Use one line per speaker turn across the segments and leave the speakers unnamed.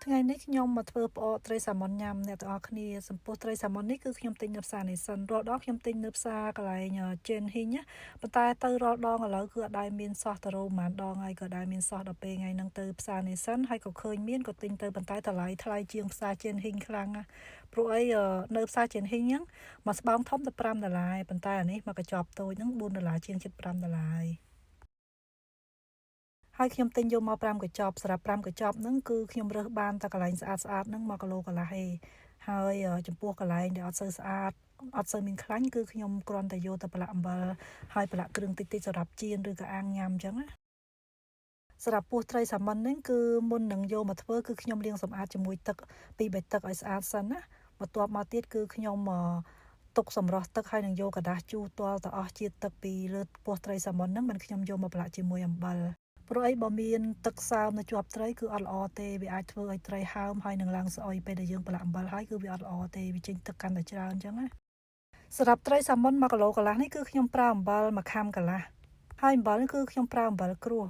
ថ្ងៃនេះខ្ញុំមកធ្វើផ្អកត្រីសាម៉ុនញ៉ាំអ្នកទាំងអស់គ្នាចំពោះត្រីសាម៉ុននេះគឺខ្ញុំទិញនៅផ្សារនេសិនរាល់ដងខ្ញុំទិញនៅផ្សារកន្លែងជេនហ៊ីងណាប៉ុន្តែទៅរាល់ដងឥឡូវគឺអត់ដែលមានសោះទៅរោប្រហែលដងហើយក៏ដែលមានសោះដល់ពេលថ្ងៃហ្នឹងទៅផ្សារនេសិនហើយក៏ឃើញមានក៏ទិញទៅប៉ុន្តែតម្លៃថ្លៃជាងផ្សារជេនហ៊ីងខ្លាំងណាស់ព្រោះអីនៅផ្សារជេនហ៊ីងហ្នឹងមួយស្បោងធំតែ5ដុល្លារប៉ុន្តែអានេះមកកញ្ចប់តូចហ្នឹង4ដុល្លារជាង75ដុល្លារហើយខ្ញុំទិញយកមក5កញ្ចប់សម្រាប់5កញ្ចប់ហ្នឹងគឺខ្ញុំរើសបានតែកន្លែងស្អាតស្អាតហ្នឹង1គីឡូកន្លះឯងហើយចំពោះកន្លែងដែលអត់សូវស្អាតអត់សូវមានខ្លាញ់គឺខ្ញុំគ្រាន់តែយកទៅប្រឡាក់អំបិលហើយប្រឡាក់គ្រឿងតិចតិចសម្រាប់ចៀនឬក៏អាំងញ៉ាំអញ្ចឹងណាសម្រាប់ពោះត្រីសាម៉ុនហ្នឹងគឺមុននឹងយកមកធ្វើគឺខ្ញុំលាងសម្អាតជាមួយទឹកពីបេទឹកឲ្យស្អាតសិនណាបន្ទាប់មកទៀតគឺខ្ញុំទុកសម្រស់ទឹកហើយនឹងយកក្រដាសជូរទាល់ទៅអស់ជាតិទឹកពីលើពោះត្រីសាម៉ុនហ្នឹងមិនខ្ញុំយកមកប្រឡាក់ជាមួយអំបិលព្រោះអីបើមានទឹកសើមនៅជាប់ត្រីគឺអត់ល្អទេវាអាចធ្វើឲ្យត្រីហើមហើយនឹងឡើងស្អុយពេលដែលយើងប្រឡាក់អំបិលហើយគឺវាអត់ល្អទេវាចេញទឹកកាន់តែច្រើនអញ្ចឹងណាសម្រាប់ត្រីសាម៉ុន1គីឡូកន្លះនេះគឺខ្ញុំប្រើអំបិលមួយខាំកន្លះហើយអំបិលគឺខ្ញុំប្រើអំបិលក្រួស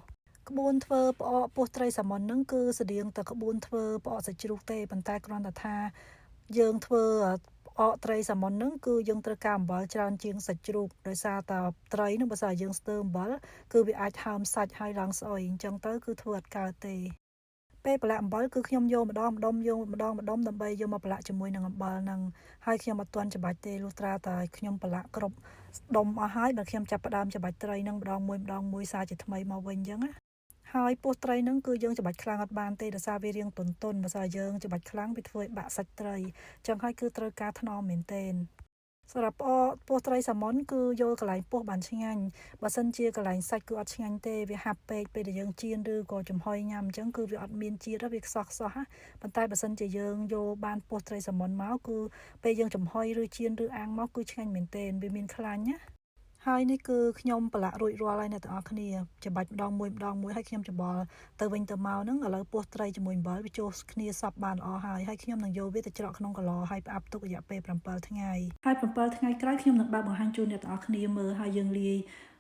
ក្បួនធ្វើផ្អកពោះត្រីសាម៉ុនហ្នឹងគឺស្តៀងតែក្បួនធ្វើផ្អកសាច់ជ្រូកទេប៉ុន្តែគ្រាន់តែថាយើងធ្វើផ្អកត្រីសាម៉ុនហ្នឹងគឺយើងត្រូវការអំបិលច្រើនជាងសាច់ជ្រូកដោយសារតែត្រីហ្នឹងបើសិនយើងស្ទើរអំបិលគឺវាអាចហើមសាច់ហើយឡើងស្អុយអញ្ចឹងទៅគឺធ្វើអត់កើតទេពេលប្រឡាក់អំបិលគឺខ្ញុំយកម្ដងម្ដុំយកម្ដងម្ដុំដើម្បីយកមកប្រឡាក់ជាមួយនឹងអំបិលហ្នឹងហើយខ្ញុំអត់ទាន់ច្បាច់ទេលុះត្រាតែខ្ញុំប្រឡាក់គ្រប់ដុំអស់ហើយបើខ្ញុំចាប់ផ្ដើមច្បាច់ត្រីហ្នឹងម្ដងមួយម្ដងមួយសារជាថ្មីមកវិញអញ្ចឹងណាហើយពោះត្រីហ្នឹងគឺយើងច្បាច់ខ្លាំងអត់បានទេដោយសារវារាងទន់ទន់បើសិនយើងច្បាច់ខ្លាំងវាធ្វើឲ្យបាក់សាច់ត្រីអញ្ចឹងហើយគឺត្រូវការថ្នមមែនទែនសម្រាប់ផ្អកពោះត្រីសាម៉ុនគឺយកកន្លែងពោះបានឆ្ងាញ់បើសិនជាកន្លែងសាច់គឺអត់ឆ្ងាញ់ទេវាហាប់ពេកពេលដែលយើងចៀនឬក៏ចំហុយញ៉ាំអញ្ចឹងគឺវាអត់មានជាតិវាខ្សោះខ្សោះប៉ុន្តែបើសិនជាយើងយកបានពោះត្រីសាម៉ុនមកគឺពេលយើងចំហុយឬចៀនឬអាំងមកគឺឆ្ងាញ់មែនទែនវាមានខ្លាញ់ណាហើយនេះគឺខ្ញុំប្រឡាក់រួចរាល់ហើយអ្នកទាំងអស់គ្នាច្បាច់ម្ដងមួយម្ដងមួយហើយខ្ញុំច្បល់ទៅវិញទៅមកហ្នឹងឥឡូវពោះត្រីជាមួយអំបិលវាចូលគ្នាសព្វបានល្អហើយហើយខ្ញុំនឹងយកវាទៅច្រកក្នុងកឡហើយផ្អាប់ទុករយៈពេល7ថ្ងៃហើយ7ថ្ងៃក្រោយខ្ញុំនឹងបើកបង្ហាញជូនអ្នកទាំងអស់គ្នាមើលហើយយើងលាយ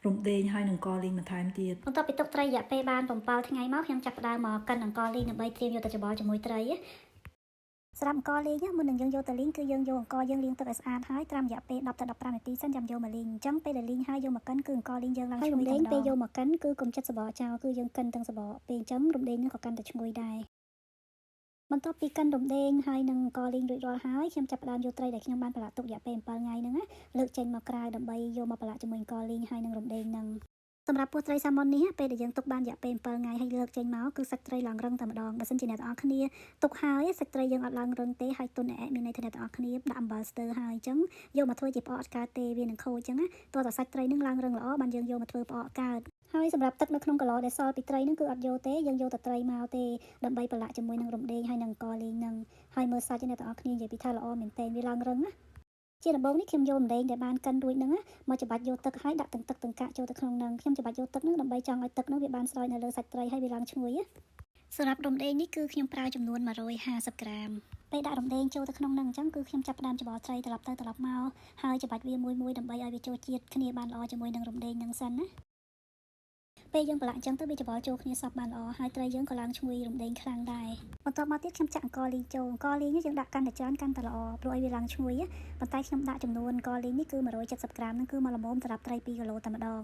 រំដេងហើយនឹងកលីងបន្ថែមទៀត
បន្ទាប់ពីទុកត្រីរយៈពេលបាន7ថ្ងៃមកខ្ញុំចាប់ផ្ដើមមកកិនអង្ករលីងដើម្បីត្រៀមយកទៅច្របល់ជាមួយត្រីសម្រាប់អង្ករលីងមុននឹងយើងយកទៅលីងគឺយើងយកអង្ករយើងលាងទឹកឲ្យស្អាតហើយត្រាំរយៈពេល10ទៅ15នាទីសិនចាំយកមកលីងអញ្ចឹងពេលដែលលីងហើយយកមកកិនគឺអង្ករលីងយើងឡើងឈ្ងុយតែម្ដងពេលយកមកកិនគឺកុំចិតសបកចោលគឺយើងកិនទាំងសបកពេលអញ្ចឹងរំដេងនឹងក៏កាន់តែឈ្ងុយដែរបន្ទាប់ពីកិនរំដេងហើយនឹងអង្ករលីងរួចរាល់ហើយខ្ញុំចាប់ផ្ដើមយកត្រីដែលខ្ញុំបានប្រឡាក់ទុករយៈពេល7ថ្ងៃហ្នឹងណាលើកចេញមកក្រៅដើម្បីយកមកប្រឡាក់ជាមួយអង្ករលីងហើយនឹងរំដេងហ្នឹងសម្រាប់ពោះត្រីសាម៉ុននេះពេលដែលយើងទុកបានរយៈពេល7ថ្ងៃហើយលើកចេញមកគឺសាច់ត្រីឡើងរឹងតែម្ដងបើសិនជាអ្នកទាំងអស់គ្នាទុកហើយសាច់ត្រីយើងអត់ឡើងរឹងទេហើយទុនអែមានន័យថាអ្នកទាំងអស់គ្នាដាក់អំបិលស្ទើរហើយអញ្ចឹងយកមកធ្វើជាផ្អកអត់កើតទេវានឹងខូចអញ្ចឹងណាតោះតែសាច់ត្រីនឹងឡើងរឹងល្អបានយើងយកមកធ្វើផ្អកកើតហើយសម្រាប់ទឹកនៅក្នុងកឡដែលសល់ពីត្រីនឹងគឺអត់យកទេយើងយកតែត្រីមកទេដើម្បីប្រឡាក់ជាមួយនឹងរំដេងហើយនឹងអង្ករលីងនឹងហើយមើលសាច់អ្នកទាំងអស់គ្នានិយាយពីថាល្អមែនទែនវាឡើងរឹងណាជាដំបូងនេះខ្ញុំយករំដេងដែលបានកិនរួចហ្នឹងមកច្បាច់យកទឹកហើយដាក់ទាំងទឹកទាំងកាកចូលទៅក្នុងហ្នឹងខ្ញុំច្បាច់យកទឹកហ្នឹងដើម្បីចង់ឲ្យទឹកហ្នឹងវាបានស្រោចនៅលើសាច់ត្រីហើយវាឡើងឈ្ងុយសម្រាប់រំដេងនេះគឺខ្ញុំប្រើចំនួន150ក្រាមពេលដាក់រំដេងចូលទៅក្នុងហ្នឹងអញ្ចឹងគឺខ្ញុំចាប់ផ្ដើមច្បល់ត្រីត្រឡប់ទៅត្រឡប់មកហើយច្បាច់វាមួយមួយដើម្បីឲ្យវាចូលជាតិគ្នាបានល្អជាមួយនឹងរំដេងហ្នឹងសិនណាពេលយើងប្រឡាក់អញ្ចឹងទៅវាច្បល់ចូលគ្នាសព្វបានល្អហើយត្រីយើងក៏ឡើងឈ្ងុយរំដេងខ្លាំងដែរបន្ទាប់មកទៀតខ្ញុំចាក់អង្ករលីងចូលអង្ករលីងនេះយើងដាក់កាន់តែច្រើនកាន់តែល្អព្រោះឲ្យវាឡើងឈ្ងុយប៉ុន្តែខ្ញុំដាក់ចំនួនអង្ករលីងនេះគឺ170ក្រាមហ្នឹងគឺមកល្មមសម្រាប់ត្រី2គីឡូតែម្ដង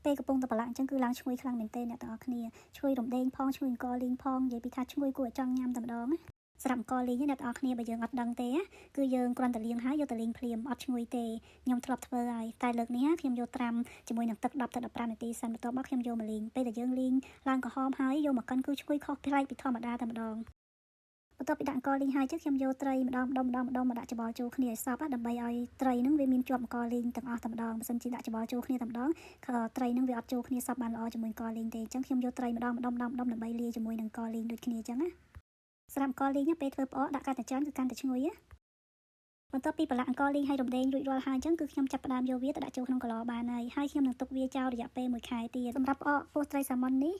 ពេលកំពុងតែប្រឡាក់អញ្ចឹងគឺឡើងឈ្ងុយខ្លាំងមែនទែនអ្នកទាំងអស់គ្នាឈ្ងុយរំដេងផងឈ្ងុយអង្ករលីងផងនិយាយពីថាឈ្ងុយគួរឲ្យចង់ញ៉ាំតែម្ដងណាសម្រាប់អង្ករលីងអ្នកទាំងអស់គ្នាបើយើងអត់ដឹងទេគឺយើងគ្រាន់តែលាងហើយយកទៅលីងភ្លាមអត់ឈ្ងុយទេខ្ញុំធ្លាប់ធ្វើហើយតែលើកនេះខ្ញុំយកត្រាំជាមួយនឹងទឹក10ទៅ15នាទីសិនបន្ទាប់មកខ្ញុំយកមកលីងពេលដែលយើងលីងឡើងក្រហមហើយយកមកកិនគឺឈ្ងុយខុសប្លែកពីធម្មតាតែម្ដងបន្ទាប់ពីដាក់អង្ករលីងហើយចឹងខ្ញុំយកត្រីម្ដងម្ដុំម្ដងម្ដុំមកដាក់ច្របល់ចូលគ្នាឲ្យសព្វដើម្បីឲ្យត្រីហ្នឹងវាមានជាប់អង្ករលីងទាំងអស់តែម្ដងបើសិនជាដាក់ច្របល់ចូលគ្នាតែម្ដងត្រីហ្នឹងវាអត់ចូលគ្នាសព្វបានល្អជាមួយអង្ករលីងទេអញ្ចឹងខ្ញុំយកត្រីម្ដងម្ដុំម្ដងម្ដុំដើម្បីលាយជាមួយនឹងអង្ករលីងដូចគ្នាអញ្ចឹងណាសម្រាប់អង្ករលីងពេលធ្វើផ្អកដាក់កាន់តែច្រើនគឺកាន់តែឈ្ងុយណាបន្ទាប់ពីប្រឡាក់អង្ករលីងហើយរំដេងរួចរាល់ហើយអញ្ចឹងគឺខ្ញុំចាប់ផ្ដើមយកវាទៅដាក់ចូលក្នុងកឡបានហើយហើយខ្ញុំនឹងទុកវាចោលរយៈពេល1ខែទៀតសម្រាប់ផ្អកពោះត្រីសាម៉ុននេះ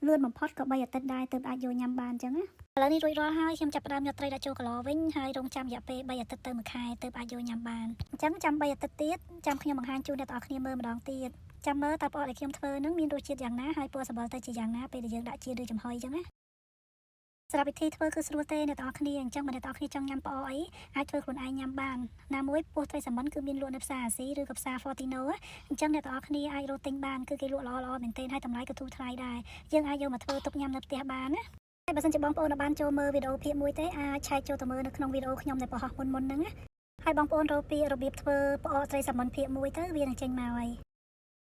លឿនបំផុតក៏3អាទិត្យដែរទើបអាចយកញ៉ាំបានអញ្ចឹងណាឥឡូវនេះរួចរាល់ហើយខ្ញុំចាប់ផ្ដើមយកត្រីដាក់ចូលកឡវិញហើយរងចាំរយៈពេល3អាទិត្យទៅ1ខែទើបអាចយកញ៉ាំបានអញ្ចឹងចាំ3អាទិត្យទៀតចាំខ្ញុំបង្ហាញជូនអ្នកទាំងអស់គ្នាមើលម្ដងទៀតចាំមើលតើផ្អកដែលខ្ញុំធ្វើនឹងមានរសជាតិយ៉ាងណាហើយពណ៌សម្បុរទៅជាយ៉ាងណាពេលដែលយើងដាក់ចៀនឬចំហុយអញ្ចឹងណា។ សម្រាប់វិធីធ្វើគឺស្រួលទេអ្នកទាំងអស់គ្នាអញ្ចឹងបើអ្នកទាំងអស់គ្នាចង់ញ៉ាំផ្អកអីអាចធ្វើខ្លួនឯងញ៉ាំបានណាមួយពោះត្រីសាម៉ុនគឺមានលក់នៅផ្សារអាស៊ីឬក៏ផ្សារ Fortino អញ្ចឹងអ្នកទាំងអស់គ្នាអាចរកទិញបានគឺគេលក់ល្អល្អមែនទែនហើយតម្លៃក៏ធូរថ្លៃដែរយើងអាចយកមកធ្វើទុកញ៉ាំនៅផ្ទះបានណាហើយបើសិនជាបងប្អូនអត់បានចូលមើលវីដេអូភាគមួយទេអាចឆែកចូលទៅមើលនៅក្នុងវីដេអូខ្ញុំដែលបង្ហោះមុនមុនហ្នឹងណាហើយបងប្អូនរកពីរបៀបធ្វើផ្អកត្រីសាម៉ុនភាគមួយទៅវានឹងចេញមកហើយ។